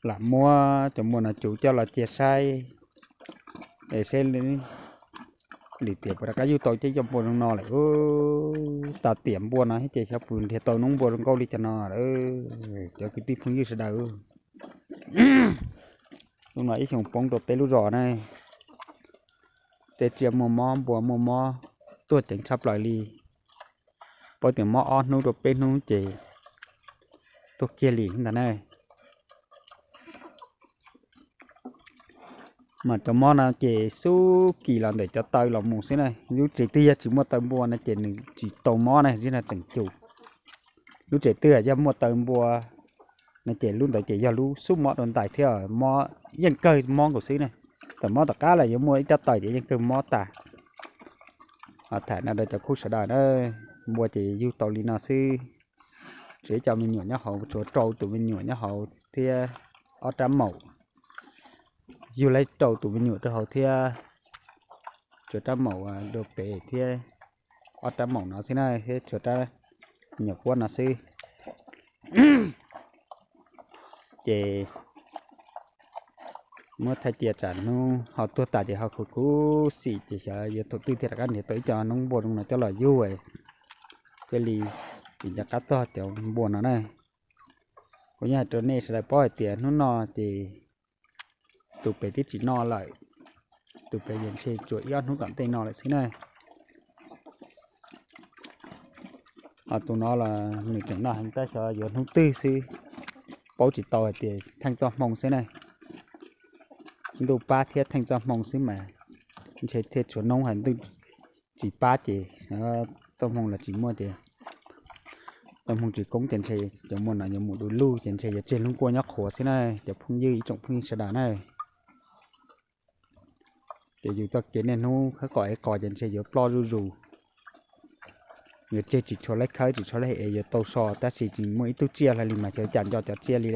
Lam muab cov npua no cuv coj los cia saib, es seb lim tiam puas rov qab yug tau cov npua zoo no lawm. Ub, tas tiam npua no thiab ces xyov puas nrhiav tau noob npua zoo nkauj li cov no lawm. Cov kwv tij phooj ywg sawv daws, lub no ib xyoos poob rau peb lub zos na, tej tsiaj muaj mob npua muaj mob tuag ceev tshaj plaws li. Paub tias mob ob hnub rau peb hnub ces tuag kiag li ntag na. Mas cov mob no ces xub kis los ntawm cov taw los mus xwb na. Lub tsev twg yog tsis muaj taw npua no ces nws tsis tau mob na, zib no tseem cum. Lub tsev twg yog muaj taw npua no ces lub ntawd ces yog lub xub mob rau ntais thiab, mob yeej kawg mob nkaus xwb na. Thaum mob tom qab los yuav muaj ib rab taw ces yeej kawg mob tas. Ho tham no rau cov khub sawv daws na, npua ces yug tau li no xwb. Tshuav ib co me nyuam nyob hauv, tshuav rau tus me nyuam nyob hauv thiab ob rab maum. Yug laib rau tus me nyuam rau hauv thiab, tshuav rab maum dua pem thiab ob rab maum no xwb na, thiab tshuav rab me nyuam quab no xwb. Ces muab thaij cia tsam hnub ho tuag tas ces ho khuv khuv xim ces xyov yuav thaum twg thiaj rov qab nrhiav tau ib co noob npua zoo no coj los yug thiaj li tsis nco qab txog cov npua no na. Kuv yeej hais rau nej sawv daws paub hais tias hnub no ces tus pem twb tsis noj lawm, tus pem yeej ntshe tsuas ib ob hnub tom ntej no lawm xwb na. Ho tus no los nws tseem noj heev tab xyov yuav hnub twg xwb, paub tsis tau hais tias theej txoj hmoo xwb na. Ntuj pab thiab theej txoj hmoo xwb mas ntshe thiaj tshuav noob, hais ntuj tsis pab ces txoj hmoo los tsis muaj ces txoj hmoo tsis koob ces ntshe cov npua no yuav mus du lug ces ntshe yuav tseg lub nkuaj nyob qhuav xwb na cov phooj ywg, ib tsoom phooj ywg sawv daws na. Ces yus txoj kev niaj hnub khawb qos ev qos ces ntshe yuav ploj zuj zus. Yuav tseg tsis tshua laib khawb tsis tshua laib ev yuav tau so tab sis tsis muaj ib tug tsiaj hlo li mas xyov cas nco cov tsiaj li.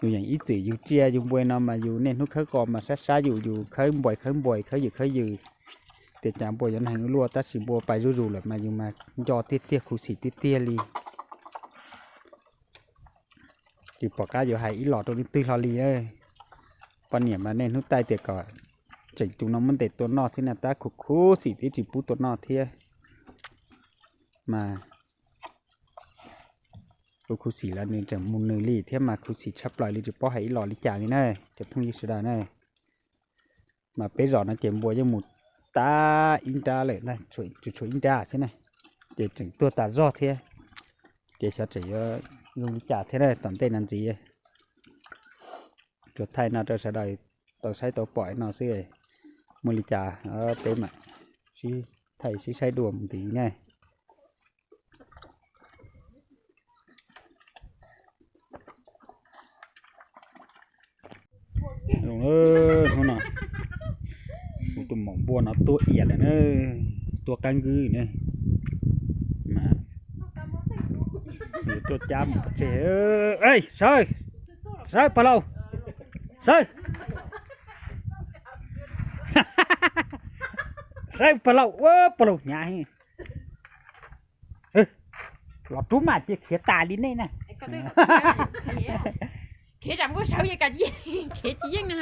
Yus yeem ib txwm yug tsiaj yug npua no mas yus niaj hnub khawb qos mas sab sab yus, yus khawb npua khawb npua, khawb ywm khawb ywm, tias cas npua yuav neeg luaj tab sis npua pais zuj zus lawm mas yus mas nco tiag tiag, khuv xim tiag tiag li. Tsis pom qab yuav hais ib los rau leej twg hlo li. Poj niam mas niaj hnub taij tias kom tseem tus no muab ntes tua noj xwb na, tab khuv khuv xim twb tsis pub tua noj thiab. Mas kuv khuv xim los nws tseem mus nws li thiab mas khuv xim tshaj plaws li, tsis paub hais ib los li cas li na cov phooj ywg sawv daws na. Mas peb zos no ces npua yeej mus tag ib nrab lawm, tsuas tshuav ib nrab xwb na, ces tseem tuag tas zog thiab. Ces xyov tseem yuav zoo li cas thiab na tom ntej no ntxiv. Tsuas thaij no rau sawv daws tau saib tau pom no xwb, muaj li cas peb mam sib thaij sib saib dua mus ntxiv na. Zoo, hnub no kuv tus maum npua no tuag iam lawm na, tuag qab nkub na. Mas yuav tuaj cab mus pov tseg. Sawv, sawv pog laus, sawv, sawv pog laus, ua pog laus hnyav heev. Los rub mas cia khiav tas li nej na. Khiav tsam npua sawv, khiav tsis yeej na.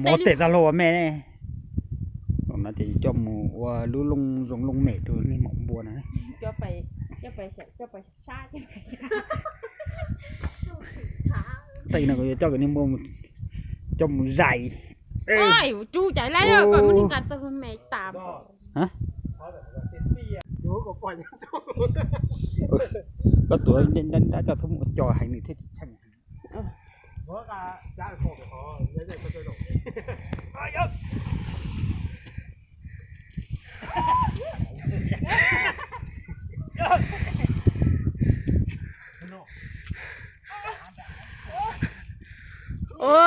Muab tes tau luag ua me ne. No ces coj mus ua lub looj zoo looj mem rau niag maum npua na. Tej no kuv yuav coj kom niag npua coj mus zais. Rub cais lawm kom muab niag nqa tau luag me tas. Koj tuav nrab nrab koj thub mus co heev nws thiaj tsis tsheej. Ua,